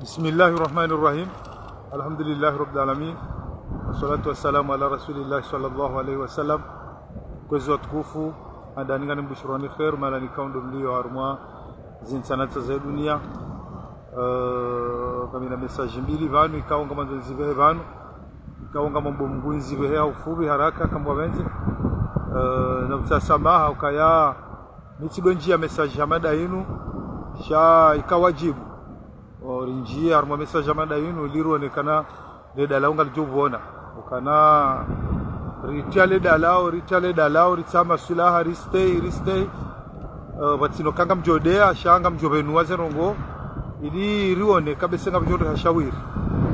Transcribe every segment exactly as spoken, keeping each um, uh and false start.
بسم الله الرحمن الرحيم. الحمد لله رب العالمين. والصلاة والسلام على رسول الله صلى الله عليه وسلم. Kwezi watukufu, handani ngani mbushurani kheru, mahala nikao ndo mlio harumwa zintsanatsa za dunia. Eh, ngamina message mbili pvanu, ikao ngamwandzo nizipvehe pvanu. Ikao ngamwambo Mngu nizipvehe ha ufupvi haraka, kamba pvendze. Eh, na utsaha samaha, ukaya, nitsidjo ndjia message ya mada inu, sha ika wadjibu. O, rindjie harumwa message ya mada inu, ili rione kana le dalao ngaridjo pvona. Ukana ritia le dalao, ritia le dalao, ritsaha maswilaha, ristay, ristay. Eh, pvatsina uka ngamdjo dea, sha ngamdjo pvenua ze ndrongoo. Ili rione, kabese ngamdjo rihashawiri.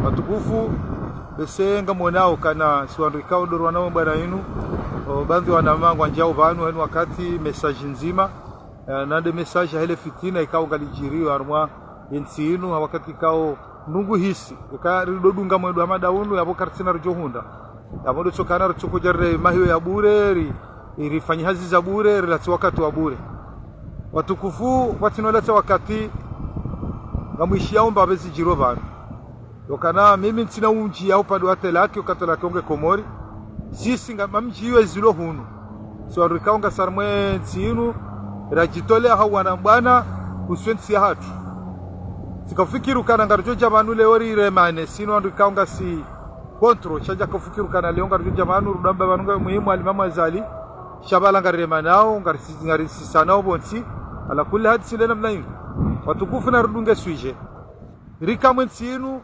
Watukufu, bese ngamwonao kana si wandru ikao ndo rwana we bwana inu. O, baadhwi wana mangu wandjao pvanu, heni wakati message ndzima. Eh, na nde message ya hele fitina ikao ngalidjiriyo harumwa yentsi inu, ha wakati ikao ndrungu hisi. Ika ridodunga mwendo wa mada unu, yapvo karitsina ridjo hundra. Yapvo ndo tsokana ritsokodja rire mahiyo ya bure, ri, rifanye hazi za bure, rilatse wakati wa bure. Watukufu, pvatsina ulatsa wakati, ngamwishiyaomba pvezi djiro pvanu. Yokana mimi ntsina undji ya upande wa telaki, uka telaki onge Komori. Sisi ngamamdjiwe zilo hunu. Si wandru ikao ngasi harumwe ntsi inu, radjitolea ha wana bwana, huswe ntsi yahatru. Tsika ufikiri ukana ngaridjo dja pvanu leo riremane, sinu wandru ikao ngasi contre, sha ndjaka ufikiri ukana leo ngaridjo dja pvanu, rudamba pvanu nga muhimu alimamu Azali, sha pvala ngariremanao, ngarisi-, ngarisisanao pvontsi, ala kulli hali tsi nde namna inu. Watukufu na rudunge sujet. Rika mwe ntsi inu,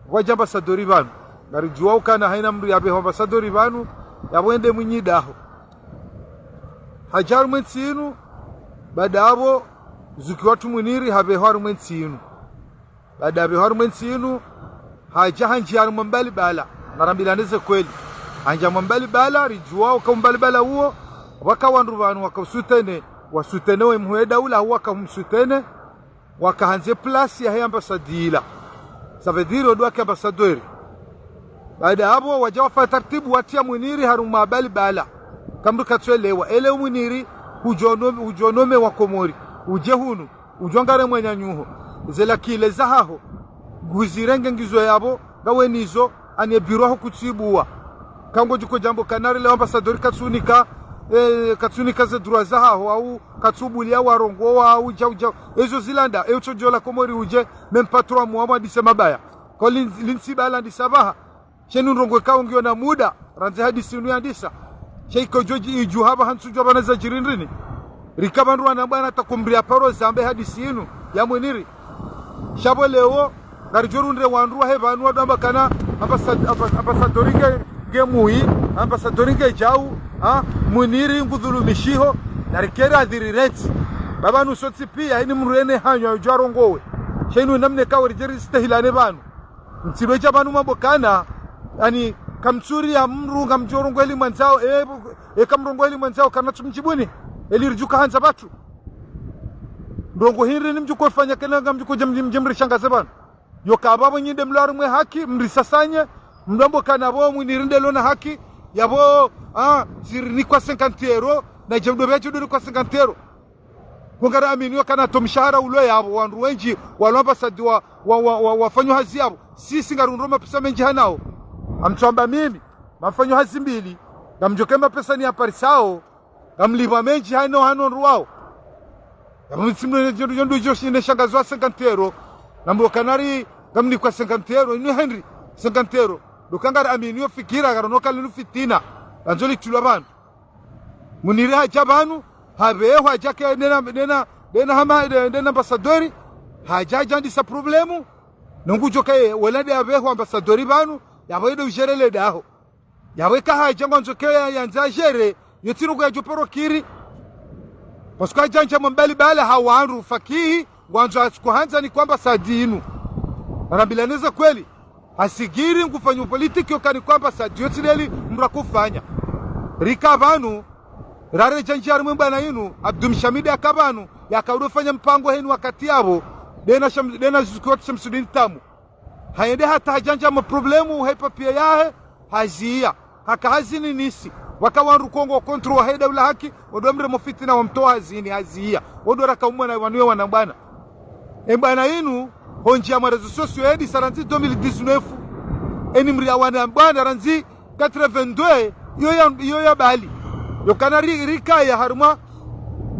wadja ambassadeur pvanu. Ngaridjuwa ukana haina mndru yapvehwa ambassadeur pvanu, yapvo ende mwinyi daho. Hadja harumwe ntsi inu, baada yapvo, zuki watru Muniri hapvehwa harumwe ntsi inu. Baada yapvehwa harumwe ntsi inu, hadja handjia harumwa mbali bala. Narambilane ze kweli. Handjia mwa mbali bala, ridjuwa uka mbali bala uwo, waka wandru pvanu, waka usoutenir, wasoutenir we mhuu we daula, waka humsoutenir, waka handze place yahe ambassade ila. Ça veut dire, odo wake ambassadeur. Baada yapvo, wadja wafanya tartibu, watria Muniri harumwa mbali bala. Kamdru katsuelewa. Ele Muniri, hudjo nome, hudjo nome wa Komori. Udje hunu, udjo ngare mwenye nyuho. Ze lakile zahaho. Nguzirenge ngizo yapvo, ngawe nizo, anye biro aho kutsibuwa. Kangodjo kodjamba ukana rile ambassadeur katsunika, eh, katsunika ze droit zahaho, au katsubulia warongowa, au djau djau. Ezo zilanda, e utsodjola Komori udje, même pas trois mois, mwadise mabaya. Ko lin-, lintsi bala ndisa pvaha. Sha inu ndrongoo ikao ngiyo na muda, randzi hadisi inu yandisa. Sha iko djo dji-, idju hapva hantsu djuwa pvanu zadjiri ndrini. Rika pvandru wana bwana hata kumria paro zambe hadisi inu, ya Muniri. Sha pvo leo, ngaridjo rundre wandru wahe pvanu wado amba kana ambasad-, amba-, ambassadeur nge, nge mui, ambassadeur nge djau, ha, Muniri ngudhulumishiho, na rikere adhiri rentsi. Pvapvanu sontsi pia, ini mndru ene hanyo, udjo arongowe. Sha inu namna ikao ridjeri stehilane pvanu. Mtsidjo dja pvanu mwambo kana, yani, kamtsuri ya mndru ngamdjo rongoa eli mwandzao, e, e kamrongoa eli mwandzao, kana tsumdjibuni, eli ridjuka handza pvatru. Ndrongoo hindri ni mdjuko fanya kena ngamdjuko dje mdji-, mdji mrishangaze pvanu. Yoka pvapvo nyi nde mlo harumwe haki, mrisasanye, mdjo amba kana pvo Muniri nde lona haki, yapvo, ah, zirinikwa cinquante euros, na dje mdo pvya djo donikwa cinquante euros. Ko ngari amini yo kana to mshahara ulo yapvo, wandru wendji, walo ambasadi wa, wa, wa, wa, wafanyao hazi yapvo. Sisi ngarundro mapesa mendji hanao. Amtsamba mimi, mafanyao hazi mbili, ngamdjoke mapesa niyaparisao, ngamlipvwa mendji hano hano ndruwao. Yapvo mtsimno nyo, nyo, nyo, nyo, shine shangazo wa cinquante euros, nambo kanari, ngamnikwa cinquante euros, inu hindri, cinquante euros. Ndo ka ngari amini yo fikira, ngarono kali nu fitina, andzo litilwa pvanu. Muniri hadja pvanu, hapvehwa hadja ke nena, nena, nena hama, ne-, nena ambassadeur, hadja, hadja ndisa problème. Nungu djoka ye, wala nde hapvehwa ambassadeur pvanu, yapvo yende ujere le daho. Yapvo eka hadja ngwandzo ke ya, yandza jere, yo tsi nungu yadjo paro kiri. Parce que hadja ndja mambali bala ha wandru fakihi, ngwandzo atsuko handza ni kwa ambasadi inu. Narambilane ze kweli. Hasigiri ngufanyo politiki yo kani kwamba sa diyo tsi leli mndru akofanya. Rika pvanu, raredja ndjia harimwa mbwana inu, Abdou Mshamidi aka pvanu, yaka udo fanya mpango heni wakati yapvo, ndena Sham-, ndena Zuki watu Shamsudini Tamu. Hayende hata hadja ndjia ma problème, hayi papier yahe, haziya. Haka hazini nisi. Waka wandru kongo wa kontro wa heda ula haki, wodo mremo fitina wa mtowa hazini, haziya. Wodo raka umwana wanu ye wana mbwana. E mbwana inu, Hondzi ya mwa réseaux sociaux yedi sa randzi deux mille dix-neuf. Eni mri ya wana bwana randzi quatre-vingt-deux, iyo ya, iyo ya bali. Yokana ri, rikaya harumwa,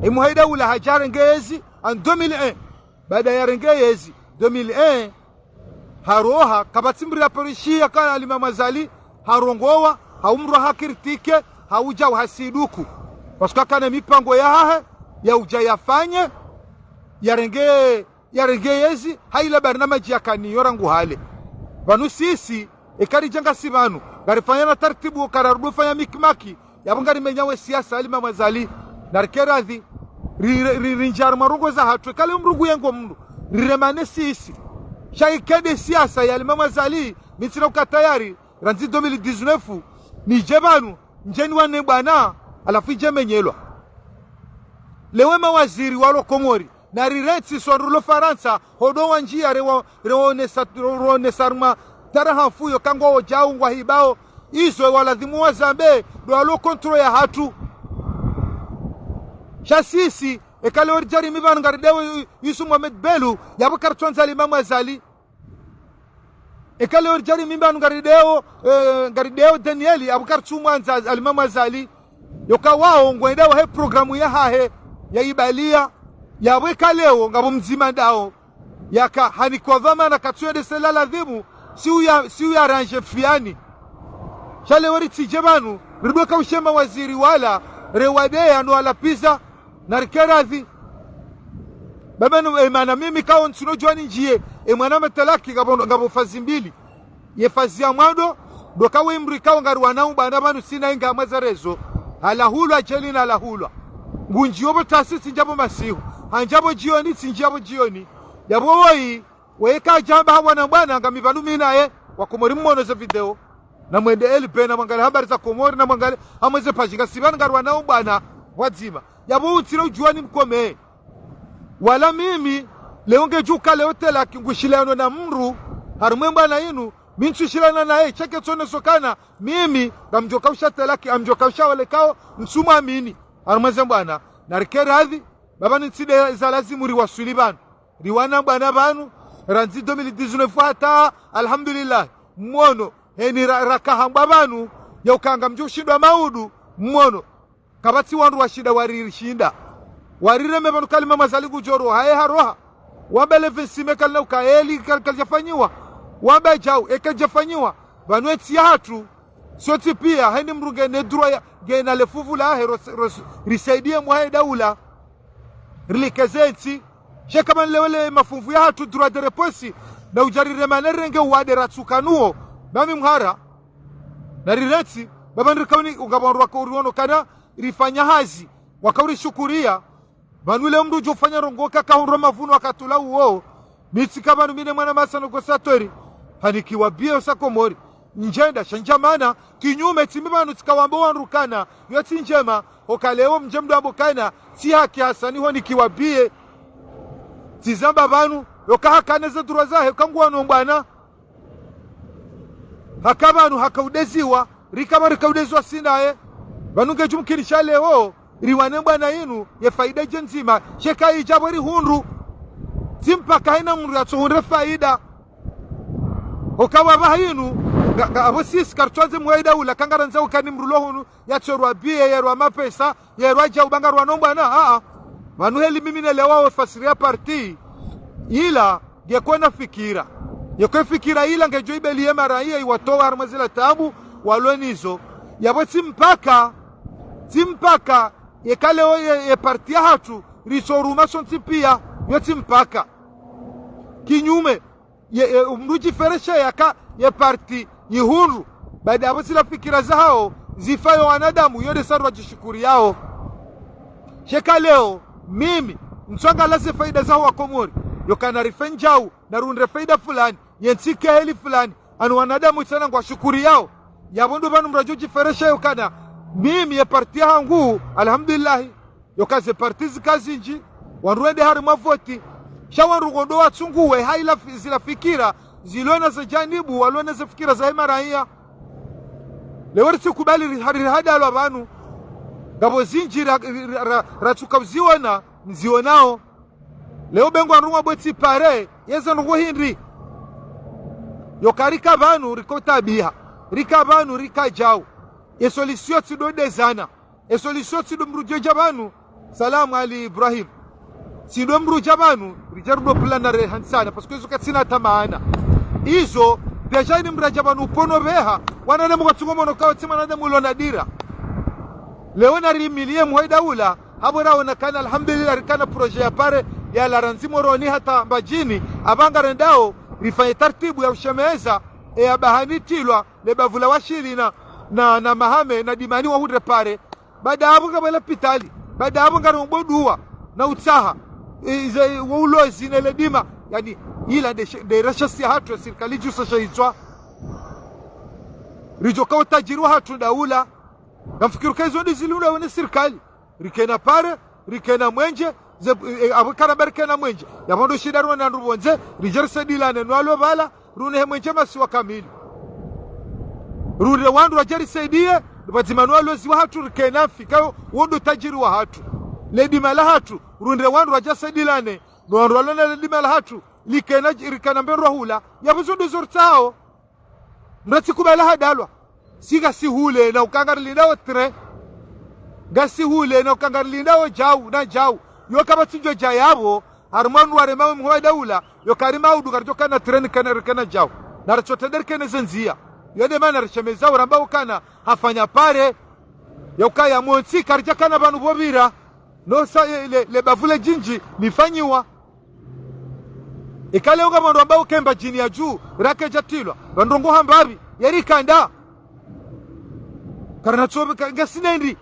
e Mwahe Daula hadja harenge yezi, en deux mille un. Baada ya renge yezi, deux mille un, haroha, kapvatsi mri ya perishiya ka Ali Mamu Azali, harongowa, haumrwa hakritike, haudja uhasiduku. Parce que kana mipango yahahe, ya udja yafanye, yarenge, yarenge yezi, ha ila barnamaji yakaniyo rangu hale. Pvanu sisi, eka ridja ngasi pvanu, ngarifanya na taratibu, kararudu fanya mikimaki, yapvo ngarimenyao e siasa Ali Mamu Azali, narike radhi, ri, ri, ri, rindjari marongozi yahatru, eka le mdru ngu yengo mdru, riremane sisi. Sha eka nde siasa ya Ali Mamu Azali, mi ntsina uka tayari, randzi deux mille dix-neuf, nidje pvanu, ndje niwane bwana, halafu idje menyelwa. Lewo e mawaziri walo Komori, na rirentsi swandu lo Farantsa, hodo wandjiya rewa, rewonesa, rewonesa harumwa taraha mfuyo ka ngwawo djau ngwahibao. Izo waladhimu wazambe, ndo walo contrôle yahatru. Sha sisi, eka lewo ridja ri mi pvanu ngarideo Yusuf Mohamed Belou, yapvo karitswandza Ali Mamu Azali. Eka lewo ridja ri mi pvanu ngarideo, eh, ngarideo Daniel, yapvo karitsumwandza Ali Mamu Azali. Yoka wawo ngwendao he programu yahahe, ya ibaliya, yapvo eka lewo ngapvo mdzima ndao. Yaka hanikiwa dhwamana katsuende sela ladhimu, si uya, si uya ranje fiani. Sha lewo ritsidje pvanu, ridwe ka ushe mawaziri wala, rewadeya no wala pviza, narike radhi. Baba no, e, mana mimi kao ntsino djuwa nindjiye, e mwana matalaki ngapvo, ngapvo fazi mbili. Ye fazi ya mwando, ndo kawe mdru ikao ngariwanao bwana pvanu sina inga mwaza rezo. Halahulwa, djeli na halahulwa. Ngundjiyo pvo tasi tsindjapvo masihu. Handjapvo djioni, tsindjapvo djioni. Yapvo woyi, weye kadjamba hawana bwana, ngami pvanu mi naye, Wakomori mmono ze video. Na mwende L B, na mwangale habari za Komori, na mwangale hamweze paji ngasi pvanu ngariwanao bwana, wadzima. Yapvo utsina udjuwa ni mkome. Wala mimi, lewo ngedjuka lewo telaki ngushilano na mdru, harumwe mbwana inu, mi ntsushilana naye, sheke tsoneso kana, mimi, ngamdjoka usha telaki, ngamdjoka usha walekao, ntsumwamini, harumwe ze mbwana, narike radhi, baba ni ntside za lazimu riwaswili pvanu. Riwana bwana pvanu, randzi deux mille dix-neuf hata, alhamdulillah, mmono, heni ra, rakahambwa pvanu, ya uka ngamdjo ushindwa maudu, mmono. Kapvatsi wandru washinda waririshinda. Warireme pvanu ka Ali Mamu Azali ngudjo roha, ye haroha. Wamba le vingt-six mai kalina uka eli kal-, kalidjafanyiwa. Wamba djau, eka lidjafanyiwa. Pvanu entsi yahatru. Sontsi piya, heni mdru ngena droit ya, ngena le fuvu lahe, ros-, ros-, risaidiye Mwahe Daula. Rilike ze ntsi. Sheka pvanu lewo le mafuvu yahatru droit de réponse. Na udja riremane renge uwade ratsukanuo. Mami mhara. Na rirentsi, baba nirikauni, ungapvo wandru wakauriono kana, rifanya hazi, wakaurishukuriya, pvanu le mdru udjo ufanya ndrongo kakahundro mavuno wakatula uwo, mi tsika pvanu mi ne mwana masa no gosatori, hanikiwa biye usa Komori, ndjenda, sha ndjamana, kinyume tsi mi pvanu tsika wambo wandru kana, yo tsi ndjema, hoka lewo mdje mdru ambo kana, tsi haki hasani honikiwa biye, tsi zamba pvanu, yoka hakane ze droit zahe, kangu wano mbwana, haka pvanu, hakaudeziwa, rika pvanu rikaudeziwa sinaye. Pvanu ngedjumkinisha lewo, riwane mbwana inu, ye faida dje ndzima, sheka idjapvo rihundru. Tsi mpaka hena mdru yatsohundre faida. Hoka wapvaha inu, nga, nga, apvo sisi karitswandze Mwahe Daula, kangarandzao uka ni mdru lo hunu, yatsorwa biye, yerwa mapesa, yerwa djau ba ngarwano mbwana, a, a. Pvanu heli mimi nelewa we fasiri ya parti. Ila, ngekona fikira. Yeko fikira ila ngedjo ibeliye maraya iwatowa harumwa zila tabu, walo nizo. Yapvo tsi mpaka, tsi mpaka, yeka lewo ye, ye parti yahatru, ritsoruma sontsi piya, yo tsi mpaka. Kinyume, ye, ye, mdru udjiferesha yaka ye parti yihundru. Baada yapvo zila fikira zahao, zifayo wanadamu, yo nde sa rwadjishukuriyao. Sheka lewo, mimi, ntswangalaze faida zaho Wakomori, yokana rife ndjau, na rundre faida fulani, ye ntsi ke heli fulani, anu wanadamu itsana ngwashukuriyao. Yapvo ndo pvanu mdru udjiferesha yokana, mimi ye parti yahangu, alhamdulillahi. Yoka ze parti zika zindji, wandru wende harumwa voti. Sha wandru ngondo watsunguwe, ha ila fi-, zila fikira, zilona ze janibu, walona ze fikira zahe maraya. Lewo ritsikubali ri-, hari hadalwa pvanu. Ngapvo zindji ra-, ra-, ra-, ratsuka uziona, mzionao. Leo be ngwandrungwa bwetsi pare, yeze ndrongoo hindri. Yo ka rika pvanu, riko tabiha. Rika pvanu, rika djau. Ye solution tsi ndo dezana. Ye solution tsi ndo mdru djo dja pvanu. Salam Ali Ibrahim. Tsi ndo mdru dja pvanu, ridje rudo plana re hantsana, parce que izo katsina tamaana. Izo, déjà ini mdru dja pvanu upono pveha, wanadamu kwatsungo mono kawo tsi mwanadamu ulo na dira. Leo na rimiliye mhuu wa daula, hapvo raona kana alhamdulillah rikana projet ya pare, ya la randzi Moroni hata Mbadjini, apvanga rendao, rifanye tartibu ya ushemeza, e ya Bahani Tilwa, le bavu la Washili na, na, na Mahame, na Dimani wahundre pare. Baada hapvo ngapvo lapitali, baada hapvo ngarombo dua, na utsaha, e, ze, wo ulozi ne le dima, yani, ila nde she-, nde rashasi ya hatru, sirikali djusa shahitswa. Ridjoka utajiri wa hatru daula, ngamfikiri ka izo ndo zilindwa wene sirikali. Rikena pare, rikena mwenje, ze, e, apvo kana ba rikena mwenje. Yapvo ndo shinda rwona ndru pvondze, ridje risaidilane no walo pvala, runehe mwenje masiwa kamili. Rundre wandru wadje risaidiye, pvadzima no walozi wa hatru rikena fika, wo ndo tajiri wa hatru. Le dima la hatru, rundre wandru wadje risaidilane, no wandru walona le dima la hatru, likena, rikena mbe ndrwa hula, yapvo zo ndo zo ritsahao. Mdru tsi kubala hadalwa. Si ngasi hule na uka ngarilindao train. Ngasi hule na uka ngarilindao djau na djau. Yo kapvatsi ndjo dja yapvo, harumwa wandru warema mhuu wa daula, yo kari maudu ngaridjo kana train kana, kana djau. Na ritsotrende rikene ze ndziya. Yo nde mana rishemeza uramba ukana hafanya pare. Ya ukaya montsi karidja kana pvanu pvo pvira. No sa, le, le, le bavu le djindji lifanyiwa. Ikale unga pvandru amba uka Mbadjini ya dju, rake dja tilwa. Pvandru ngo hamba pvi, yeri kanda. Karina tsobe, ka-, ngasina ndri.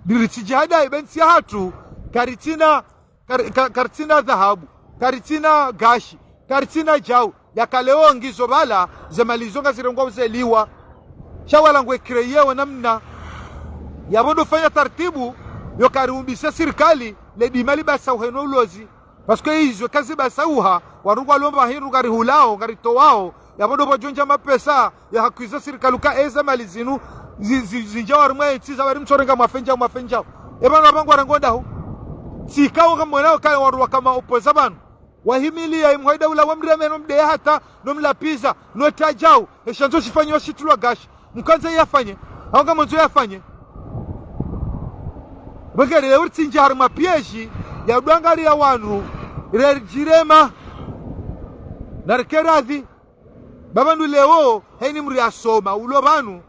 Ndiri tsi djihada, ibe ntsi ya hatru. Karitsina, kar-, ka-, karitsina dhahabu. Karitsina gashi. Karitsina djau. Yakale wo ngizo pvala, ze mali zo ngazirengwa uzeliwa. Sha wala ngwe créer wo namna. Yapvo ndo fanya tartibu, yo kari umbise sirikali, le dima libasa uheno ulozi. Parce que izo kazibasauha, wandru ngwalomba hindru ngarihulao, ngaritowao, yapvo ndo pvwadjo ndja mapesa, ya hakwiza sirikali uka eza mali zinu, zi-, zi-, zindja harumwa entsi za wari mtsorenga mwafendja, mwafendja. Eba na pvangwa rango ndahu. Tsika wo ngamwonao kaya wandru waka maopposant pvanu. Wahimiliya mhuu wa daula wamreme no mdeya hata, no mlapviza, no tadjau, esha ndzo shifanyiwa shitulwa gashi. Mkandza yafanye, hau ngamwandzo yafanye. Pvengele leo ritsindja harumwa piège ya udwangaliya wandru, re ridjirema, na rike radhi. Ba pvandru leo, heni mdru yasoma, ulo pvanu,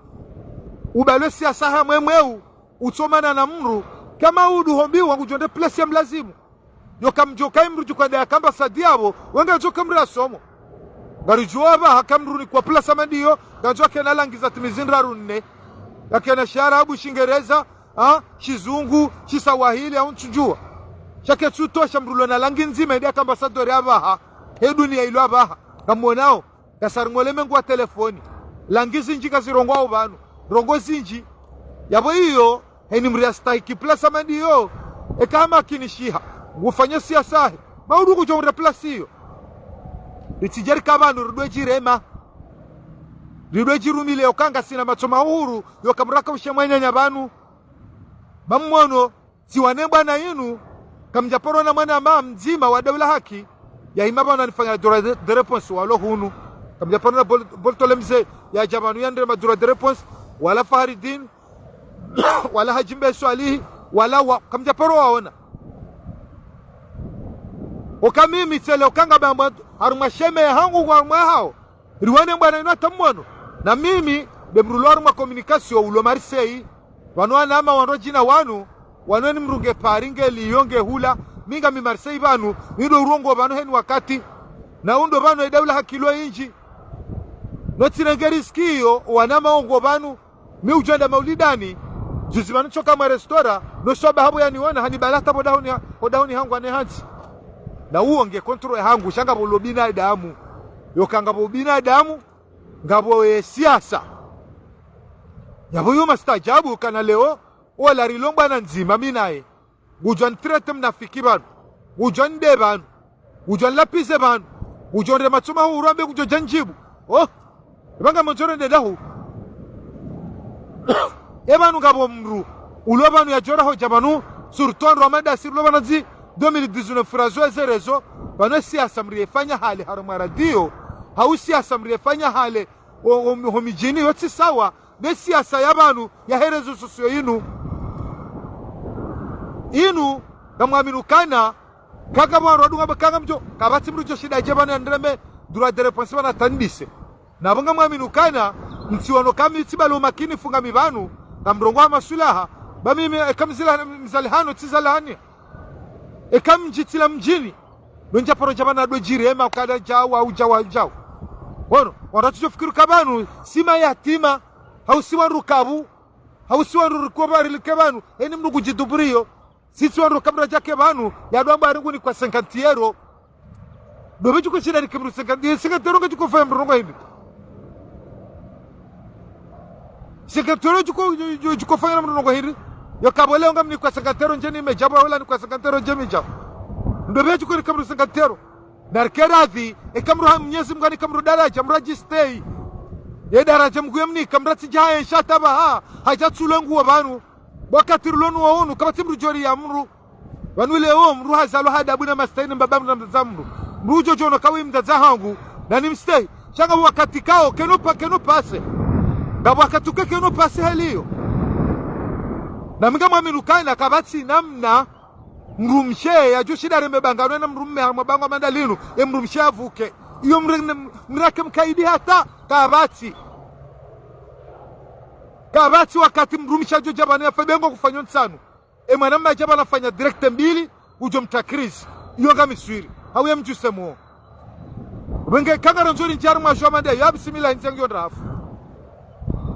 ubalwe siasa ha mwemweu, utsomana na mdru, kama udu hombiwa ngudjo nde place ya mlazimu. Yo kamdjo kai mdru djuka nde yakamba sadi yapvo, wenge djo ka mdru yasomo. Ngaridjuwa pvaha ka mdru ni kwa place ama ndiyo, ngandzo akena langi za timizi ndraru nne. Akena Shiarabu, Shingereza, ha, Shizungu, Shiswahili, hau ntsudjuwa. Sha ketsutosha mdru lona langi ndzima, ende yakamba sadori apvaha. He duniya ilo apvaha. Ngamwonao. Kasari ngole mengo wa telefoni. Langi zindji ngazirongwao pvanu. Ndrongoo zindji. Yapvo iyo, heni mdru yastahiki place ama ndiyo. Eka hamakinishiha. Ngufanye siasa he. Maudu kudjo mdru place iyo. Ritsidje rika pvanu, ridwe djirema. Ridwe djirumile yo ka ngasina matso mahuru, yo ka mdru aka ushe mwananya pvanu. Ba mwono, tsi wane bwana inu, kamdja paro na mwana ma mdzima wa daula haki, ya hima pvanu anifanya droit de, de réponse walo hunu. Kamdja paro na Bol-, Boltole mze, yadja pvanu yandre ma droit de réponse, wala Faharidine, wala Hadji Mbe Swalihi, wala wa, kamdja paro waona. Oka mimi tsele oka ngamba harumwa sheme hangu kwa harumwa hao. Riwane bwana inu hata mwono. Na mimi, nde mdru ulo harumwa communication ulo Marseille. Pvanu wanama wandru djina wanu, wanu ni mdru nge Paris, nge Lyon, nge hula. Mi ngami Marseille pvanu, mi ndo urongoa pvanu heni wakati. Na undo pvanu e daula haki ilo indji. No tsirenge risque iyo, wanama wongoa pvanu, mi udjo enda maulidani, juzi pvanu tsoka mwa restaurant, no swaba hapvo yaniona, hanibalata pvo dahoni ha-, pvo dahoni hangu ane hantsi. Na uwo nge contrôle hangu, sha ngapvo ulo binadamu. Yo ka ngapvo binadamu, ngapvo ye siasa. Yapvo yo mastaajabu kana leo, ola rilo bwana ndzima mi naye. Ngudjo nitraite mnafiki pvanu. Ngudjo nide pvanu. Ngudjo nilapvize pvanu. Ngudjo nde matso mahuru ambe ngudjo dja nidjibu. Oh! Eba ngamwandzo rende dahu. Eba pvanu ngapvo mdru ulo pvanu yadjo raha udja pvanu, surtout wandru wa madasi rilo pvanu dzi deux mille dix-neuf furazo eze réseaux. Pvanu e siasa mriyefanya hale harumwa radio, hau siasa mriyefanya hale o, o, ho midjini, yo tsi sawa ne siasa ya pvanu ya he réseaux sociaux inu. Inu, ngamwaminu ukana, kanga pvanu wadunga pvo kanga mdjo, kapvatsi mdru djo shinda yadje pvanu yandreme, droit de réponse pvanu atandise. Na pvo ngamwaminu ukana, mtsiwono kami tsi balo makini funga mi pvanu, ngamrongoo ha maswilaha, ba mimi, eka mzila, mzalihano, tsi zalihani. Eka mdji tsi la mdjini, no ndja paro dja pvanu ndo djirema, ukada djau, au djau, au djau. Wono, wandru watsidjo fikiri uka pvanu, si mayatima, hau si wandru kavu, hau si wandru rikoba rilike pvanu, eni mdru kudjiduburiyo. Si tsi wandru kamdru yadjake pvanu, yadjo amba ari ngunikwa cinquante euros. Ndo pvi djuko shinda nike mdru cinquante, cinquante euros ngadjuko fanya mdru ndrongo hindri. Cinquante euros djuko, dju-, dju-, djuko fanya mdru ndrongo hindri. Yo kapvo leo ngamnikwa cinquante euros ndje nime djapvo, wala nikwa cinquante euros ndje mi djapvo. Ndo pvi djuko nike mdru cinquante euros. Narike radhi, eka mdru ha Mnyezi Mngu hanike mdru daradja, mdru adjistei. Ye daradja Mngu yamnika, mdru atsidja haensha hata pvaha, hadja tsulwe nguo pvanu. Wakati rilo nuwo unu, kapvatsi mdru djori ya mdru. Pvanu leo, mdru hazalwa ha adabu na mastehi ni mbaba mdru na mdzadze mdru. Mdru udjo djono kawi mdzadze hangu, na nimstehi. Sha nga wakati kao, keno pa, keno pase. Nga wakati uke keno pase haliyo. Na mi ngamwaminu ukana, kapvatsi namna, mdrumshe, yadjo shinda yareme bangano na mdrume, harumwa bangwa mandalinu, ye mdrumshe yavuke. Iyo mre-, mrake mkaidi hata, kapvatsi. Kapvatsi wakati mdrumshe yadjo dja pvanu yafe bengo kufanyo ntsanu. E mwanamme yadja pvanu yafanya direct mbili, udjo mtra crise. Iyo ngamiswiri. Hau yamdjuse mo. Wenge kanga randzori ndjari mwasho amande, ya bismillah, ndze ngiyo ndrafu.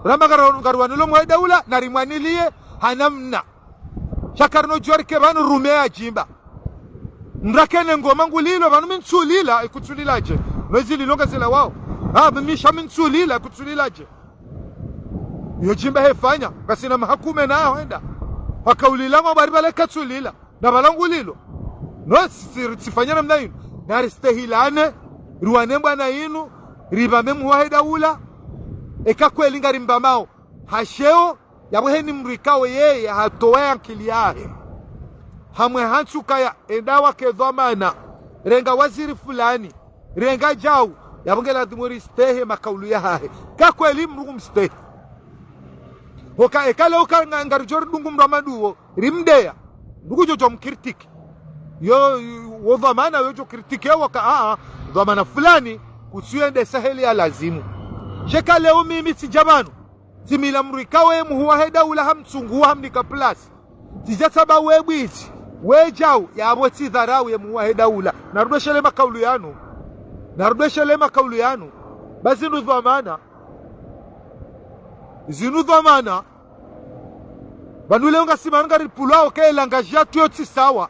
Ramba ngaro-, ngaruwanilo mwahe daula, narimwaniliye, ha namna. Sha karino djuwa rike pvanu rume ya djimba. Mdru akene ngoma ngulilo, pvanu mi ntsulila, ikutsulila dje. No ezi lilo ngazila wao. Ha, mi sha mi ntsulila, ikutsulila dje. Iyo djimba hefanya, ngasina mahakume na hwenda. Wakaulila mwa bari pvale katsulila, na pvala ngulilo. No, tsi-, tsifanya namna inu. Naristehilane, riwane mbwana inu, ripvame muhuu wahe daula. Eka kweli ngarimbamao. Ha sheo, yapvo heni mdru ikao yeye hatowa ye ankili yahe. Hamwe hantsu kaya enda wake dhwamana, renga waziri fulani, renga djau, yapvo nge ladhimu ristehi makaulu yahahe. Ka kweli mdru kumstehi. Hoka eka leo ka nga-, ngaridjo ridungu mdru hama nduwo, rimdeya. Mdru kudjo djo mkritiki. Yo, wo dhwamana yo djo kritiki, yo waka, a, a, dhwamana fulani, kutsu yende saheli ya lazimu. Sha eka leo mimi tsidja pvanu. Tsimila mdru ikao ye muhuu wahe daula hamtsunguwa hamnika place. Tsidja tsamba we bwitsi, we djau, yapvo tsidharau ye muhuu wahe daula. Narudweshele makaulu yanu. Narudweshele makaulu yanu. Ba zinu dhwamana. Zinu dhwamana. Pvanu leo ngasina ngaripvulwao ke langage yatru yo tsi sawa.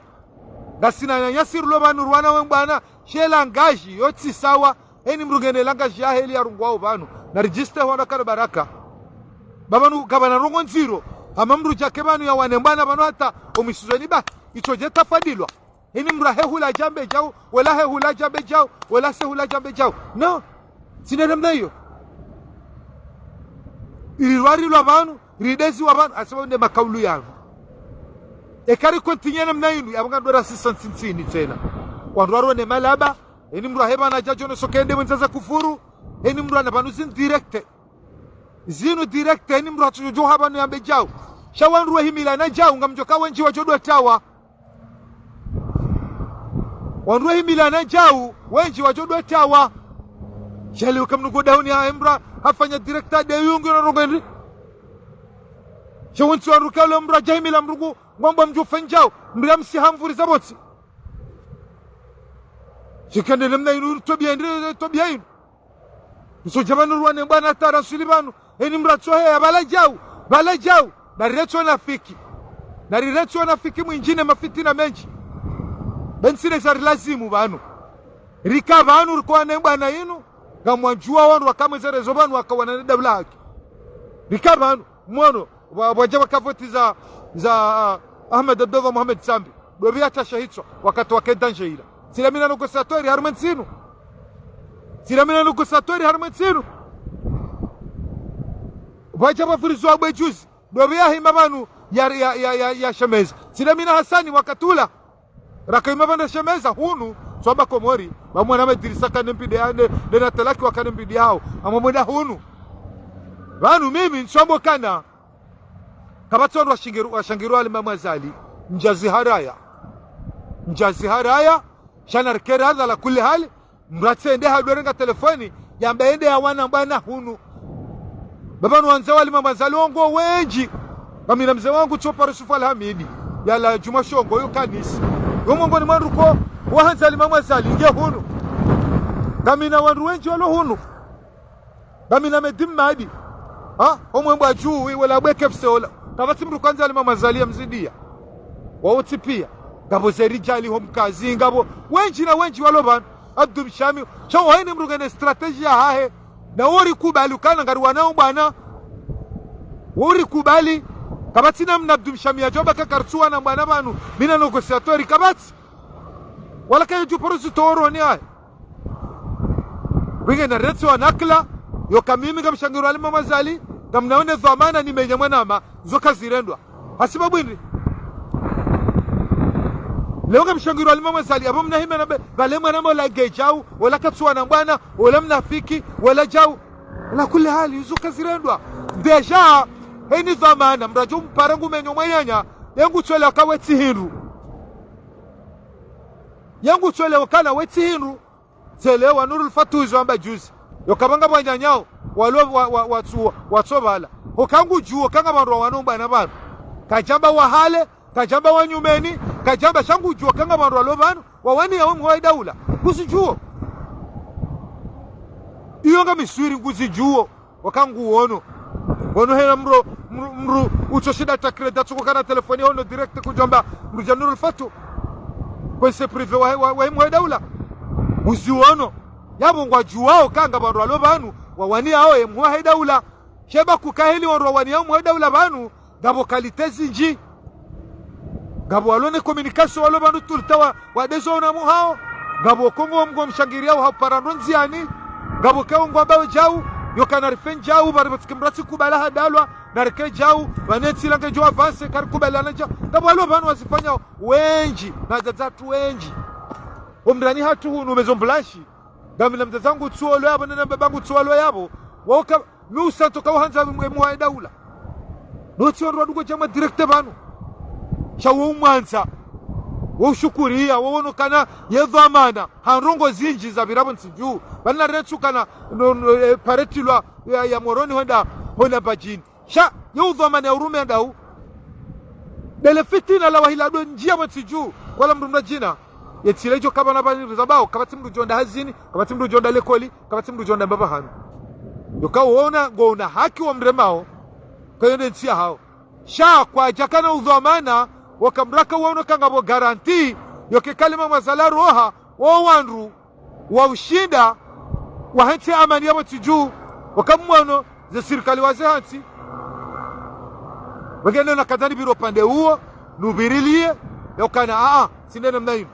Ngasina nyanyasi rulo pvanu ruwana we mbwana, she langage yo tsi sawa. Heni mdru ngena langage yahe ili yarungwao pvanu. Narijiste hwanda kara baraka. Ba pvanu kapvana ndrongo ndziro. Hama mdru djake pvanu yawane mbwana pvanu hata omwisuzweni ba. Itso dje tafadilwa. Heni mdru ahehula djambe djau, wala ahehula djambe djau, wala asehula djambe djau. No. Tsi nde namna iyo. Ili rwarilwa pvanu, rideziwa pvanu, hasibabu nde makaulu yanu. Eka rikontinye namna inu, yapvo ngandora sisa ntsintsini tsena. Wandru warone malaba, heni mdru ahe pvanu yadja djono soke nde mwendza za kufuru, heni mdru ana pvanu zinu direct. Zinu direct, heni mdru hatsudjo ha pvanu yambe djau. Sha wandru wehimilana djau, ngamdjoka wendji wadjo dwetawa. Wandru wehimilana djau, wendji wadjo dwetawa. Djali uka mdru ngu dauni ha emdru, hafanya direct ade yungu na ndrongo hindri. Sha wontsi wandru kale mdru hadjahimila mdru ngu, ngwamba mdjo fanya djau, mdru yamsi hamvuri za pvontsi. Shikande namna inu, twabiya hindri, twabiya inu. Msodja pvanu ruwane mbwana hata rasuli pvanu. Heni mdru atsoheya pvala djau, pvala djau. Nariretsi unafiki. Nariretsi unafiki mwindji ne mafitina mendji. Be ntsi nde zarilazimu pvanu. Rika pvanu rikowane mbwana inu. Ngamwadjuwa wandru waka mwe ze réseaux pvanu wakawana ne daula haki. Rika pvanu, mwono, wa, wadja waka voti za, za, ah, Ahmed Abdallah Mohamed Sambi. Dopvi yatsa shahitswa, wakati wake danger ila. Tsilamina noko satweri harumwa entsi inu. Tsilamina noko satweri harumwa entsi inu. Pvwadja pvapvurizwa bwe juzi. Dopvi yahima pvanu ya, ya, ya, ya, ya shemeza. Tsilamina Hasani wakati ula. Rakahima pvanu shemeza, hunu. Tswamba Komori, ba mwana madirisa kane mbidi ya, ne, ne na talaki wa kane mbidi yao. Amwa mwenda hunu. Pvanu mimi, ntswambo kana. Kapvatsi wandru washangiru-, washangirwa Ali Mama Azali. Ndjazi haraya. Ndjazi haraya. Sha narikere hadha ala kulli hali. Mdru atsende hadwerenga telefoni. Yamba yende yawane mbwana hunu. Baba no wandza wa Ali Mama Azali wo ngwao wendji. Ngamina mze wangu Tsopa Yusufu Alhamidi. Yalawa Djumwa Shongo yo kanisa. Yo mwongoni mwa wandru ko wahandza Ali Mama Azali nge hunu. Ngamina wandru wendji walo hunu. Ngamina Medi Mmadi. Ha? Omwe mbwa dju, wi, wala bwe K F C ola. Kapvatsi mdru kandza Ali Mama Azali ya mzidia. Wao tsi pia. Ngapvo Zeri Djali ho Mkazi, ngapvo. Wendji na wendji walo pvanu. Abdu Mshami. Sha wo hayina mdru ngena stratégie yahahe. Na wo rikubali ukana ngariwanao mbwana. Wo rikubali. Kapvatsi namna Abdu Mshami yadjo amba ka karitsuwana mbwana pvanu. Mi na négociateur kapvatsi. Wala kaya djuparo zitoro ni haya. Wenge na retsi wa nakla, yoka mimi ngamshangirwa Ali Mama Azali, ngamnaone dhwamana nimenye mwanama, zo kazirendwa. Hasibabu hindri. Leo ngamshangirwa Ali Mama Azali, apvo mnahime na be, pvale mwanama ola nge djau, ola katsuwana mbwana, ola mnafiki, ola djau. Ala kulli hali, zo kazirendwa. Déjà, heni dhwamana, mdru adjo mpara ngumenye mwananya, ye ngutswelewa ka we tsi hindru. Ye ngutswelewa kana we tsi hindru. Tselewa Nurul Fatu izo amba juzi. Yoka pvanga pvwananyao, walo wa, wa, watsu-, watso pvala. Hoka ngudjuo, ka ngapvo wandru wawanao mbwana pvanu. Kadjamba wa hale, kadjamba wa nyumeni, kadjamba sha ngudjuo, ka ngapvo wandru walo pvanu, wawaniyao mhuu wa daula. Nguzidjuo. Iyo ngamiswiri nguzidjuo. Waka nguono. Wono hena mdru, mdru, mdru, utso shinda takreda tsuko kana telefoni hono direct kudjamba mdru dja Nurul Fatu. Kwense privé wa, wa, wa mhuu wa daula. Uziono. Yapvo ngwadjuwao ka ngapvo wandru walo pvanu, wawaniyao ye mhuu wa daula. Sheba kukaheli wandru wawaniyao mhuu wa daula pvanu, ngapvo qualité zindji. Ngapvo walo ne communication walo pvanu tout le temps wa, wadezo na muhao. Ngapvo Kongo wa mgo mshangiriao hau parando ndziani. Ngapvo kao ngwambao djau, yoka narife djau, pvare pvatsi mdru atsi kubala hadalwa, narike djau, pvane ntsi lange djo avance, karikubaliana djau. Ngapvo walo pvanu wazifanya wendji, na dzadza tu wendji. Omndani hatru hunu Maison Blanche. Ngamina mdzadze wangu tsuolo yapvo, nena mbaba wangu tsuolo yapvo. Waoka, mi usanto ka uhandza mwe mhuu wa daula. Notsi wandru wadungo djamwa direct pvanu. Sha wo umwandza. Wo ushukuriya, wo wono kana ye dhwamana. Ha ndrongo zindji zapvira pvo ntsi dju. Pvanu naretsu kana, no, no, eh, paretilwa ya, ya Moroni hwenda, hwenda Mbadjini. Sha, ye udhwamana ya urume ndau. Ndele fitina la wahila ndo ndjia pvo ntsi dju. Kwala mdru mdru djina. Ye tsile djo kapvana pvani rizabao. Kapvatsi mdru djo enda hazini. Kapvatsi mdru djo enda lekoli. Kapvatsi mdru djo enda mbapvi hanu. Yoka wona, ngwona haki wa mremao. Kayo nde ntsi yahao. Sha, kwadja kana udhwamana. Waka mdru aka wono ka ngapvo garanti. Yoke kalima mazala roha. Wo wandru. Wa ushinda, wa hentsi amani yapvo ntsi dju, waka mwono, ze sirikali waze hantsi. Wengine na kadhani pviro pvande uwo, nupvirilie, ya ukana, aa, tsi nde namna inu.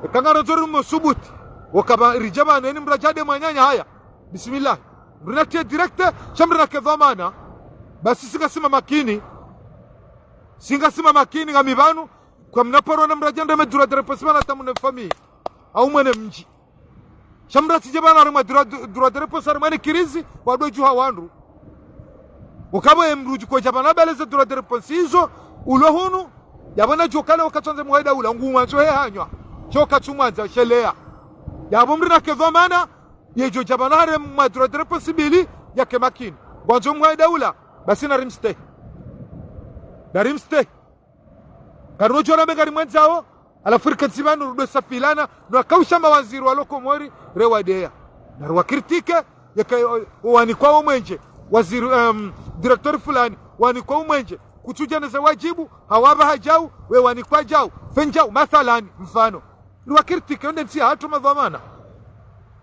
Eka ngarondzo rumo subuti, waka pva ridja pvanu, eni mdru adja nde mwananya haya. Bismillah. Mdru natie direct, sha mdru nake dhwamana. Basi singa sima makini. Singa sima makini ngami pvanu, kwa mna paro na mdru adja nde me droit de réponse pvanu hata mna famille. Au mwene mdji. Sha mdru atsidje pvanu harimwa droit, droit de réponse harimwa ni kirizi, wadwe djuha wandru. Ukapvo ye mdru djiko dja pvanu apveleze droit de réponse izo, ulo hunu, yapvo nadjo kale wakatsandze mhuu wa daula, ngu mwandzo he hanywa. Sho katsumwandza, sheleya. Yapvo mdru nake dhwamana, yedjo dja pvanu harimwa droit de réponse mbili, yake makini. Ngwandzo mhuu wa daula, basi narimstehi. Narimstehi. Karino djona mbe ngarimwandzao, halafu rikentsi pvanu rudwe safilana, no wakausha mawaziri walo Komori, rewadeya. Nariwa critiquer, yeka, o, owanikwa wo mwenje, waziri, em, directeur fulani, wanikwa wo mwenje, kutsudja neze wadjibu, hawapva hadjau, we wanikwa djau, fe ndjau, mathalani, mfano. Riwa critiquer, yo nde ntsi yahatru madhwamana.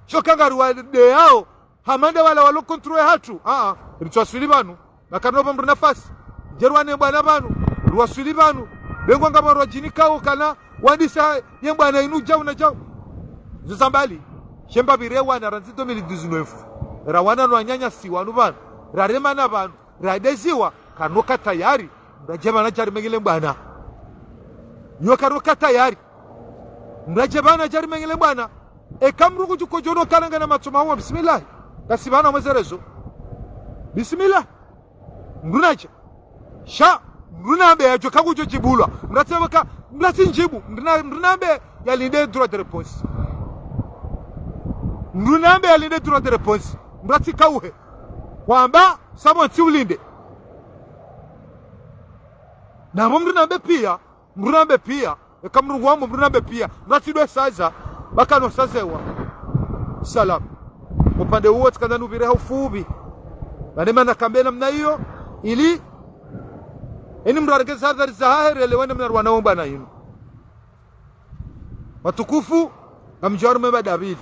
Sho ka ngariwadeyao, hama nda wala walo contre yahatru. Aa, ritsuwaswili pvanu. Makarino pva mdru nafasi. Dje ruwane mbwana pvanu. Ruwaswili pvanu. Pvengwa ngapvo rwadjinikao kana. Wandisa ye mbwana inu djau na djau. Zo za mbali. Shemba pvire wana randzi deux mille dix-neuf. Rawana no wanyanyasi wanu pvanu. Raremana pvanu. Radeziwa. Karino ka tayari. Mdru adje pvanu adje arimengele mbwana. Yo karino ka tayari. Mdru adje pvanu adje arimenyele bwana. Eka mdru kudjuko djono kana ngena matso mahuwa, bismillah. Kasi pvanu mweze réseau. Bismillah. Mdru nadje. Sha, mdru nambe yadjo kangudjo djibulwa. Mdru atsi waka, mdru atsi ndjibu. Mdru na-, mdru nambe yalinde droit de réponse. Mdru nambe yalinde droit de réponse. Mdru atsi kauhe. Hwamba, sabo ntsi ulinde. Napvo mdru nambe piya, mdru nambe piya, eka mdru ngwambo mdru nambe piya, mdru atsi dwe saza, baka no sazewa. Salam. Upande uwo tsikandza nupvire ha ufupvi. Nane mana kambe namna iyo, ili, eni mdru arenge ze hadhari zahahe, relewane mna rwana womba na inu. Watukufu, ngamdjo harumwa madabili.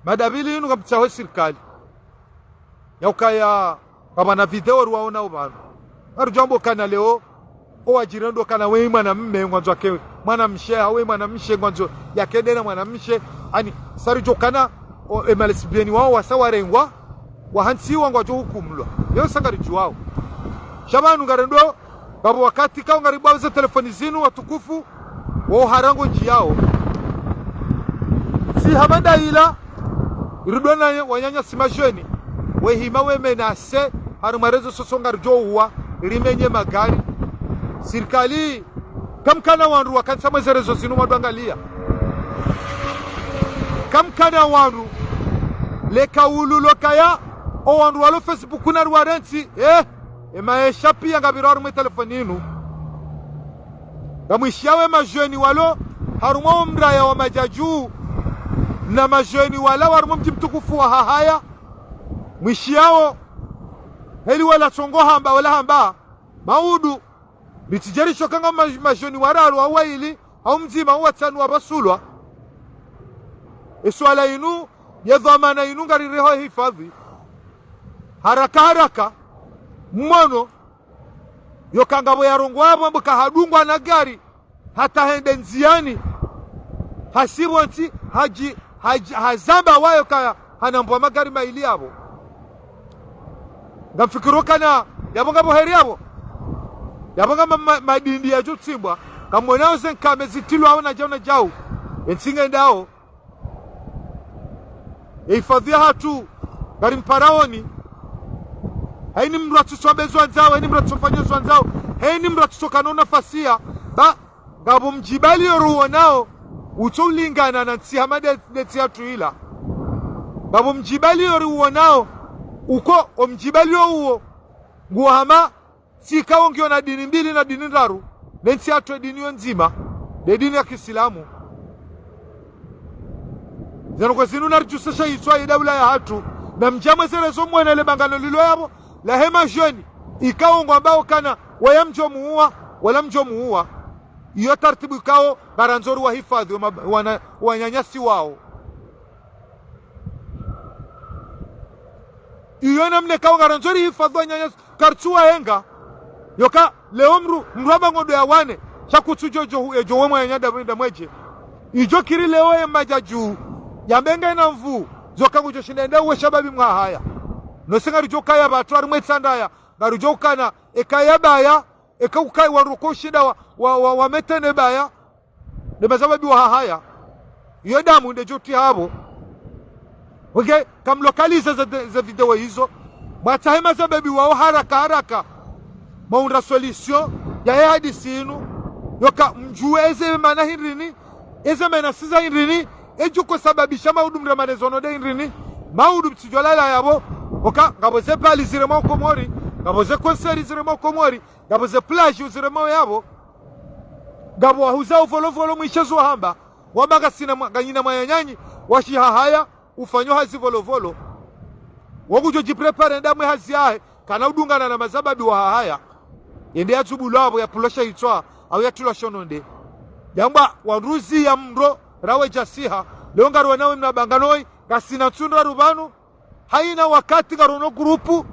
Madabili inu ngamtsaho sirikali. Ya ukaya, ngapvana video ruwaona upvanu. Ngarudjo wambo kana leo, owadjirendo kana we mwanamme ngwandzo wake, mwanamshe, ha we mwanamshe ngwandzo yake dena mwanamshe. Ani, sa ridjo kana, o, e malesbienne wao wasa warengwa, wahantsiwa ngwadjo hukumulwa. Leo sa ngaridjuwao. Sha pvanu ngarendo, ngapvo wakati kao ngaribwao ze telefoni zinu watukufu, wo harango ndjiyao. Si hama ndayila, iridwa na wananyasi majeni, wehima we menase, harumwa réseaux sociaux ngaridjo uwa, rimenye magari. Sirikali, kamkana wandru wakantsa mweze réseaux zinu mwadwangaliya. Kamkana wandru, leka ululo kaya, o wandru walo Facebook na ruwarentsi, eh, e maesha piya ngapvira harumwa e telefoni inu. Ngamwishiyawo e majeni walo harumwa o mraya wa Madjadju, na majeni wala harumwa o mdji mtukufu wa Hahaya. Mwishiyawo, heli wala tsongo hamba, wala hamba, maudu, ritsidje rishoka nga ma-, majeni wararu au waili, au mdzima au watsanu wapvasulwa. E swala inu, ye dhwamana inu ngarireho hifadhwi. Haraka haraka, mwono, yo ka ngapvo yarongowa pvo mbuka hadungwa na gari, hata hende ndziyani, hasibu ntsi, hadji-, hadji-, hazamba wayo kaya hanambwa magari maili yapvo. Ngamfikiro kana, yapvo ngapvo heri yapvo. Yapvo nga ma-, ma-, madindi yadjo tsimbwa, kamwonao ze nkame zitilwao na djau na djau. Entsi ngendao. E hifadhwi yahatru, ngarimparaoni. Hayini mdru atsutsombe zo andzao, hayini mdru atsutsofanya zo andzao, hayini mdru atsutsokana unafasiya, ba, ngapvo mdjibali yo ruwonao, utso ulingana na ntsi hama nde, nde ntsi yahatru ila. Ngapvo mdjibali yo ruwonao, uko o mdjibali yo uwo, nguwo hama, tsi ikao ngiyo na dini mbili na dini ndraru, ne ntsi yahatru e dini yo ndzima, nde dini ya kiislamu. Zanu kwa zinu naridjusesha yitswa ye daula yahatru, na mdja mweze réseaux mwone le bangano lilo yapvo, lahe majeni, ikao ngwambao kana, waya mdjo muwa, wala mdjo muwa. Iyo tartibu ikao, ngarandzo ri wahifadhwi, wa ma-, wana-, wananyasi wao. Iyo namna ikao ngarandzo ri hifadhwi wananyasi, karitsu wahenga. Yoka, leo mdru, mdru amba ngondo ya wane, sha kutsu djo, djo, djo we mwanadamu, nda mwedje. Idjo kiri leo ye Madjadju, yambe ngena nvu, zoka ngudjo shinda enda uwe shababi mwa Hahaya. No si ngaridjo kaya pvatru harumwa e tsandaya, ngaridjo kana, eka ya baya, eka ukai wandru ko shinda wa, wa, wa, wa metene baya, ne mazababi wa Hahaya. Iyo damu nde djo tsi hapvo. Ok, kamlokaliza ze, ze video izo. Mwatsahe mazababi wao haraka haraka. Mwaundra solution ya ye hadisi inu. Yoka mdjuwe eze mana hindrini. Eze mana siza hindrini. Edjo ko sababisha maudu mremane zono nde hindrini. Maudu mtsidjo lala yapvo. Oka, ngapvo ze bali ziremwao Komori. Ngapvo ze concert ziremwao Komori. Ngapvo ze plage uziremwao yapvo. Ngapvo wahuzao volovolo mwishe zo hamba. Wamba ngasina mwa-, nganyina mwananyanyi, wa shihahaya, ufanyo hazi volovolo. Wo ngudjo djiprépare ndamwe hazi yahe, kana udungana na mazababi wa Hahaya. Yende yatsubulwa apvo, yapvulwa shahitswa, au yatrilwa shononde. Yamba, wandruzi ya mdro, rawe djasiha, leo ngarwa nawe mna bangano oyi, ngasina ntsu ndraru pvanu, hayina wakati ngarono grupu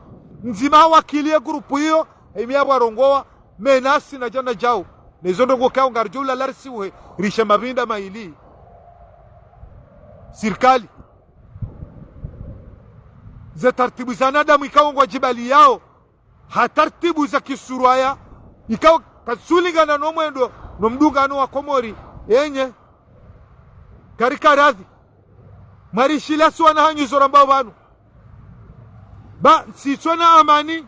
ndzima hawakiliye grupu iyo, emi yapvo arongowa, menasi na djana djau. Nezo ndrongoo ikao ngaridjo ulala risiuhe, rishe mapvinda maili. Sirikali. Ze tartibu za wanadamu ikao ngwadjibaliyao, ha tartibu za kisurwaya, ikao kazitsulingana no mwendo, no mdungano wa Komori, enye. Sha rika radhi. Mwarishiliya si wana hanyu izo rambao pvanu. Ba, ntsi itsona amani,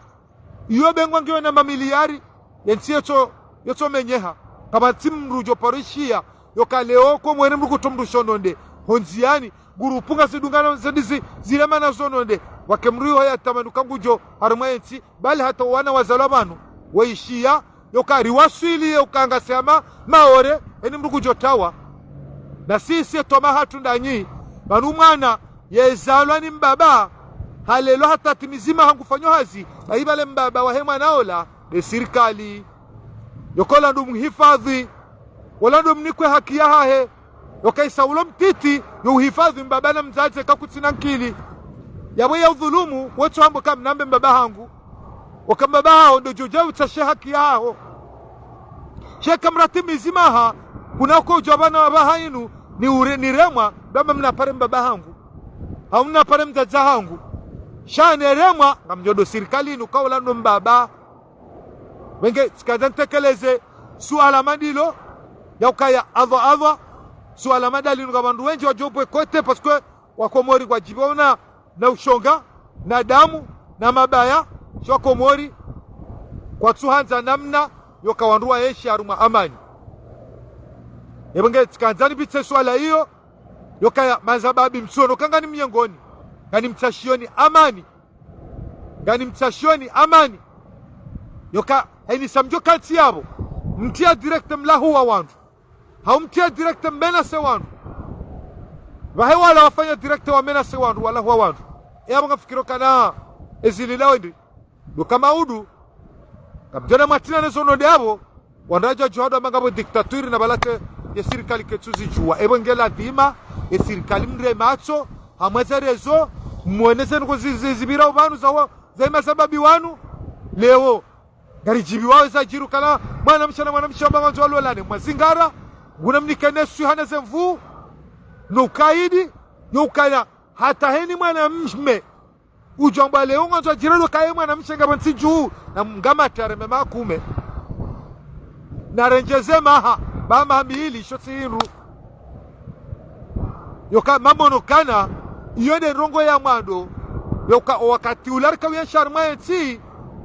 iyo bengwa ngiyo na mamiliyari, ye ntsi yetso, yetso menyeha. Kapvatsi mdru djo paro ishiya, yoka leo ko mwene mdru kutso mdru shononde, ho ndziyani, gurupu ngazidungana zedi zi, ziremana zononde, wake mdru iho yatamani uka ngudjo harumwa ye ntsi, bali hata wana wazalwa pvanu, waishiya, yoka riwaswili, yoka ngasi hama Maore, eni mdru kudjo tawa. Na sisi etoma hatru ndanyi, pvanu mwana, yezalwa ni mbaba, halelwa hata timizi maha ngufanyo hazi, bahi pvale mbaba wahe mwana ola, nde sirikali. Yoka ola ndo mhifadhi, ola ndo mnikwe haki yahahe, yoka isa ulo mtiti, yo uhifadhi mbaba na mdzadze kakutsina nkili. Yapvo ya udhulumu, wetso hambo ka mnambe mbaba hangu. Oka mbaba haho ndo djodja utsashe haki yaho. Sha eka mratimizi maha, kuna uko udjwa pvanu apvaha inu, ni ure, ni remwa, mbaba mnapare mbaba hangu. Hau mnapare mdzadze hangu. Sha ne remwa, ngamdjo ndo sirikali inu, ka ola ndo mbaba. Wenge, tsikandza ntekeleze, suala madilo, ya ukaya adhwa adhwa, suala madali nuka wandru wendji wadjo pwe kote, parce que Wakomori ngwadjibiwao na, na ushonga, na damu, na mabaya, sha Wakomori, kwatsuhandza namna, yoka wandru waenshi harumwa amani. Epvo nge tsikandza nipvitse suala iyo, yokaya mazababi mtsuono, ka ngani mnyengoni, ngani mtsashiyoni amani, ngani mtsashiyoni amani, yoka, heni sa mdjo kantsi yapvo, mtriya direct mlahuwa wandru. Hau mtriya direct mmenase wandru. Pvahe wala wafanya direct wamenase wandru, walahuwa wandru. E apvo ngafikiri kana ezilila wende. Ndo ka maudu. Kamdjana mwatrina ne zononde apvo. Wandru wadja djuha ndo amba ngapvo dictature na pvala ke ye sirikali ketsuzidjuwa. Epvo nge ladhima, ye sirikali mre matso, hamwe ze rezo, mwone ze nuko zi, zi, zipvira upvanu za wa, za imazababi wanu. Leo, ngaridjibiwao eza djiri ukana, mwanamshe na mwanamshe wamba ngwandzo walolane, mwazingara, nguna mnikene swi hana ze nvu, no ukaidi, yo ukana, hata heni mwanamme, udjo amba leo ngwandzo adjire lo kaye mwanamshe ngapvo ntsi dju, na mngamate areme maha kume. Na rendjeze maha, ba maha mili, sho tsi hindru. Yoka mamono kana, iyo nde ndrongo ya mwando, yoka o wakati ula rika uyenshi harumwa ye ntsi,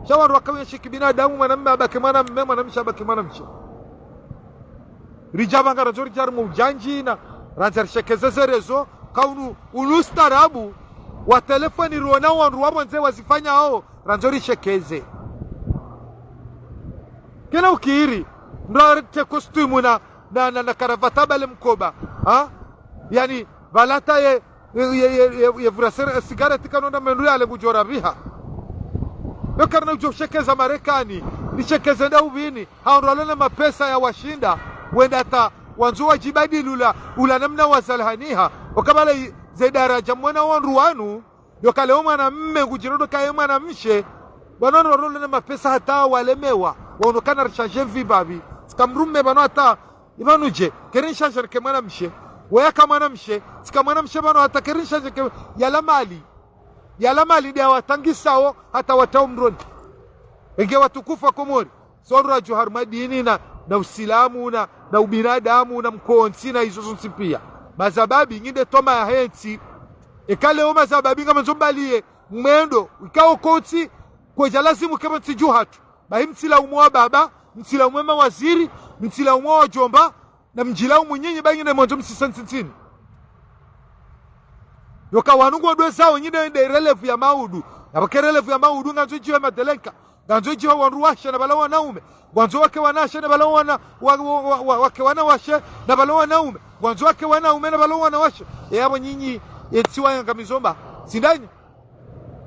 sha wandru waka uyenshi kibinadamu, mwanamme abaki mwanamme, mwanamshe abaki mwanamshe. Ridja pvanga randzo ridja harumwa udjandji na, randza rishekeze ze rezo, ka unu, unu ustaarabu, wa telefoni riona wandru wapvondze wazifanyao, randzo rishekeze. Kena ukiri, mdru arete costume na, na, na, na karavata pvale mkoba, ha? Yaani, pvala hata ye, ye, ye, ye, ye, ye vura sere, sigareti kanonda mendru yale ngudjo rapviha. Yo karina udjo shekeza Marekani, rishekeze nda upvini, ha wandru walo na mapesa ya washinda, wenda hata wandzo wadjibadili ula, ula namna wazalihaniha, oka pvala i, ze daraja mwona wandru wanu, yoka leo mwanamme ngudjiro ndo kaye mwanamshe, pvanu wandru walo na mapesa hata walemewa, waono kana rishanje mvi pvapvi. Tsika mdrumme pvanu hata, ipvanu dje, keri nishanje nike mwanamshe, weyaka mwanamshe, tsika mwanamshe pvanu hata keri nishanje ke, yala mali. Yala mali nde yawatangisao, hata watrao mdroni. Enge watukufu wa Komori. Sondro wadjo harumwa dini na, na usilamu na, na ubinadamu na mkontsi na izo zontsi pia. Mazababi nyi nde toma yahe ntsi. Eka leo mazababi ngamandzo mbaliye mwendo, ikao kontsi, kwedja lazimu kepvo ntsi dju hatru. Bahi mtsilaumu wa baba, mtsilaumu mawaziri, mtsilaumu wa djomba, na mdjilaumu nyinyi ba nyi nde mwandzo msisa ntsi ntsini. Yoka wanu ngwandwezao nyi nde, nde relève ya maudu. Yapvo ke relève ya maudu ngandzo idjiwe madelenka. Ngandzo idjiwe wandru washe na pvala wanaume. Ngwandzo wake wanashe na pvala wana, wa, wa, wa, wa, wake wanawashe na pvala wanaume. Ngwandzo wake wanaume na pvala wanawashe. E yapvo nyinyi, ye ntsi wayangamizo mba. Tsi ndanyi.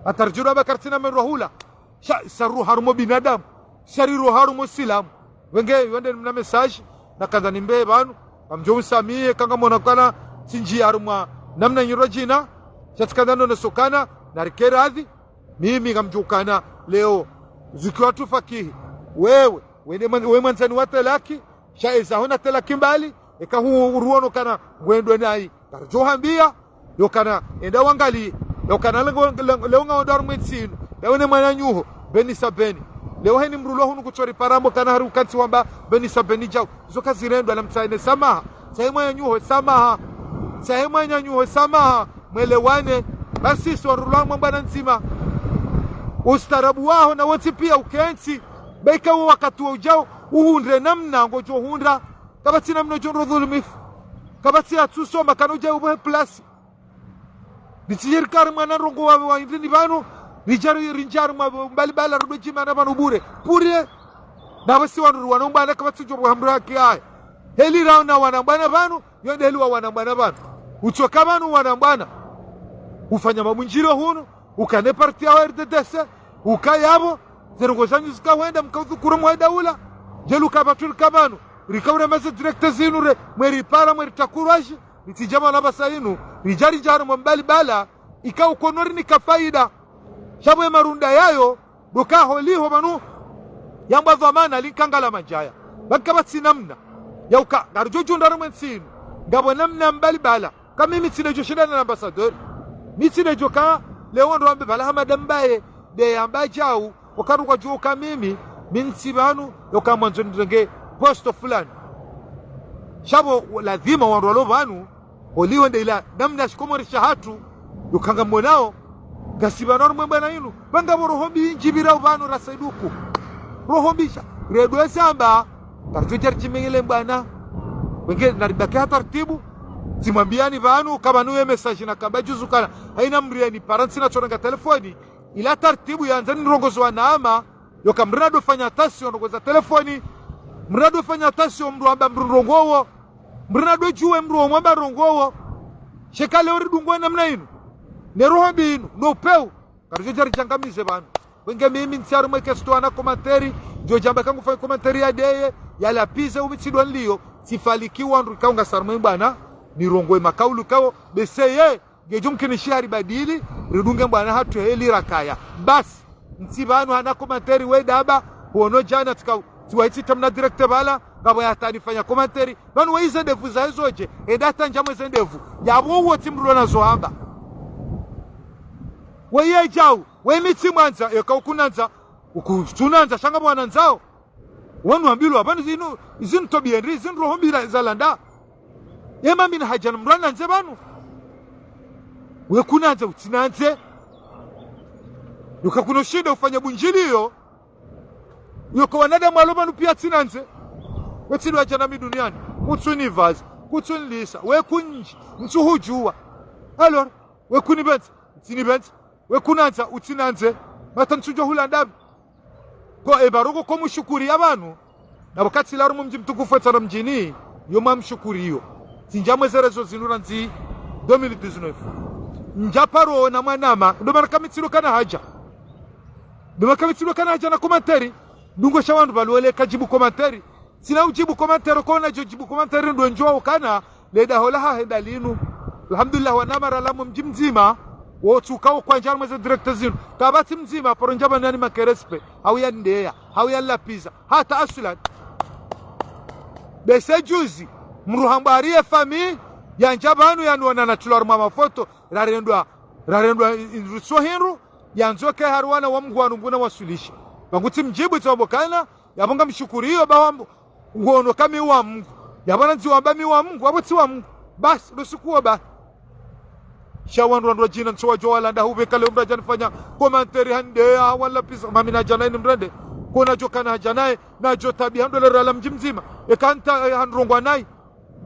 Hata ridjiro amba karitsina mendru wa hula. Sha, sa ru harumwa binadamu. Sha ri ru harumwa silamu. Wenge, yo nde mna message, nakandza nimbe pvanu, ngamdjo msamihi, eka ngamona kana, tsindji harumwa, namna nyiro djina, sha tsikandza ndo nesokana, na rike radhi, mimi ngamdjo kana, leo, zikiwa tu fakihi, wewe, wende mwan-, we mwandzani wa telaki, sha eza hona telaki mbali, eka hu uruono kana, ngwendwe nayi, karidjo hambia, yokana, enda wangali, yokana lengo, lengo, leo ngaondo harumwa entsi inu, leo ne mwananyuho, beni sa beni. Leo heni mdru lo hunu kutsori parambo kana hari ukantsi wamba, beni sa beni djau. Izo kazirendwa na mtsahe ne samaha. Tsahe mwananyuho, samaha. Tsahe mwananyaho samaha, mwelewane. Basi swarulwa mwa mbwana ndzima. Ustaarabu waho na wontsi pia ukentsi. Beka wo wakati wa ujao, uhundre namna ngodjo hundra. Kapvatsi namna udjo ndro dhulumifu. Kapvatsi atsusoma, kana udja ubohe plasi. Ritsidje rikari mwana ndrongo wa, wa indrini pvanu, ridja ri-, ridja ri mwa mbali bala rudo djimana pvanu bure. Pure. Na basi wandru wana mbwana kapvatsi udjo buhamra haki haya. Heli raona wana mbwana pvanu, yo nde heli wa wana mbwana pvanu. Utsoka pvanu wana mbwana. Ufanya mabundjiro hunu, ukane parti ya R D D C, uka yapvo, ze ndrongo zanyu zika hwenda, mka udhukuru mwe daula. Djeli uka pvatsu rika pvanu, rika urema ze direct zinu re, mwe ripara, mwe ritakurwaji, ritsidja mana pvasa inu, ridja ridja ri mwa mbali bala, ika ukono rinika faida. Sha pvo ye marunda yayo, ndo ka holiho pvanu, yambwa dhwamana linkangala madjaya. Pvanu kapvatsi namna. Ya uka, ngaridjo djundra ri mwe ntsi inu. Ngapvo namna mbali bala. Ka mimi tsi ndedjo shindana na ambassadeur. Mi tsi ndedjo ka leo ndo ambe pvala Hamada Mbaye, nde yamba djau, wakati kwadjuwa uka mimi, mi ntsi pvanu, yo ka mwandzo nirenge posto fulani. Sha pvo lazima wandru walo pvanu, holiho nde ila namna shikomori shahatru, yo ka ngamwonao, ngasi pvanu ri mwe mbwana inu, pvanga pvo roho mbi indji pvirao pvanu ra saiduku. Roho mbi sha, redwe samba, karidjo dja ridjimengele mbwana. Wenge naribaki ha taratibu, tsimwambiani pvanu, ka pvanu ye message na kamba djuzu kana, haina mdru yani para ntsina tsorenga telefoni, ila taratibu yandza nirongozo wa nama, yo ka mdru nadofanya attention ndrongo za telefoni, mdru nadofanya attention mdru amba mdru ndrongo wo, mdru nadodjuwe mdru wo mwamba ndrongo wo, sha eka leo ridungwa namna inu, ne roho mbi inu, no upeu, karidjo dja ridjangamize pvanu. Wenge mimi ntsi harumwa ye question ana commentaire, djo djamba ka ngufanya commentaire ya deye, ya lapize umitsidwa nliyo, tsifaliki wandru ikao ngasi harumwa ye mbwana, nirongowe makaulu ikao, bese ye, ngedjo mkinishi hari badili, ridunge mbwana hatru heli rakaya. Basi, ntsi pvanu hana commentaire we daba, huono djana tsika, tsiwa itsi tamna direct pvala, ngapvo ya hata nifanya commentaire, pvanu we ize ndevu za ezo dje, enda hata ndjamwe ze ndevu, yapvo uwo tsi mdru na zo hamba. We ye djau, we mi tsimwandza, eka ukunandza, ukutsunandza, sha ngapvo wanandzao. Wanu wambilwa, pvanu zinu, zinu twabiya ndri, zinu roho mbi la, za landa. Ye mami na hadja na mdru anandze pvanu. We kunandze, utsinandze. Yo ka kuno shinda ufanya bundjiliyo. Yo ka wanadamu walo pvanu pia tsinandze. We tsi ndo wadja na mi duniani. Kutsunipvaza, kutsunilisa. We kunji, ntsuhudjuwa. Alors, we kunipvendza, utsinipvendza. We kunandza, utsinandze. Mata ntsudjo hula ndami. Ko e baroko ko mshukuri ya pvanu. Na wakati la harumwa mdji mtukufu wa Tsaramdjini, yo mwa mshukuri yo. Tsindja mwe ze réseaux zinu randzi deux mille dix-neuf. Ndja paro na mwanama, ndo mana ka mi tsi ndo kana hadja. Ndo mana ka mi tsi ndo kana hadja na commentaire. Ndungo sha wandru pvalo wele kadjibu commentaire. Tsina udjibu commentaire, ko nadjo djibu commentaire ndo ndjo ukana, le daho lahahe nda linu. Alhamdulillah, wanama ralamu mdji mdzima, wo tsuka wo kwandja harumwa ze direct zinu. Kapvatsi mdzima, paro ndja pvanu yani manque respect, hau ya ndeya, hau ya lapiza, hata aslan. Bese juzi, mdru hambwa hari ye famille, yandja pvanu yaniona na tula harumwa mafoto, rarendwa, rarendwa i-, i-, so hindru, yandzo ke hari wana wa Mngu wanu mbuna wasulisha. Pvangu tsi mdjibu tsi wambokana, yapvo nga mshukuriyo ba wa Mngu, nguono ka mi wa Mngu. Yapvo nandzi wamba mi wa Mngu, apvo tsi wa Mngu. Basi, ndo siku wo ba. Sha wandru wandru wa djina ntso wadjo walanda hupveka leo mdru hadja nifanya commentaire hande ya wala pisa mami na djana ini mdru ande. Ko nadjo kana hadja naye, nadjo tabi hando le rala mdji mdzima. Eka nta, eh, handrongwa naye.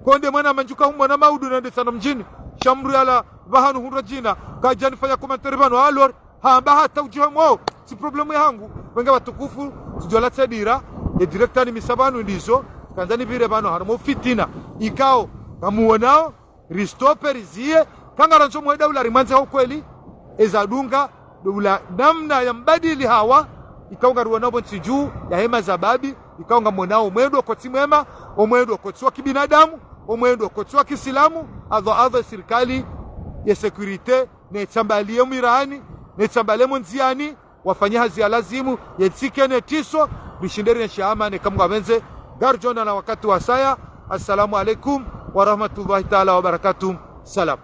Ko nde mwana mandjuka humwana maudu na nde Tsaramdjini. Sha mdru yala pvahanu hundra djina. Kadja nifanya commentaire pvanu. Alors, hamba hata udjihe mwo. Tsi problème yahangu. Wenge watukufu, tsidjo la tsedira. Ye directeur ni misa pvanu ndizo. Kandza nipvire pvanu harumwa fitina. Ikao, kamuonao, ristope, riziye. Ka ngarandzo mwe daula rimwandze ha ukweli. Eza dunga, daula namna ya mbadili hawa. Ikao ngaruonao pvo ntsi dju, ya hema za babi. Ikao ngamwonao omwendo kotsi mwema, omwendo kotsi wa kibinadamu, omwendo kotsi wa kisilamu, adho adho sirikali, ye sécurité, ne tsambaliye mwirani, ne tsambaliye mondziani, wafanye hazi ya lazimu, ye ntsike ne tiso, rishinde rienshi amani, ka Mngu apvendze, ngaridjo onana wakati wasaya. Assalamu alaikum wa rahmatullahi taala wa barakatuh. Salam.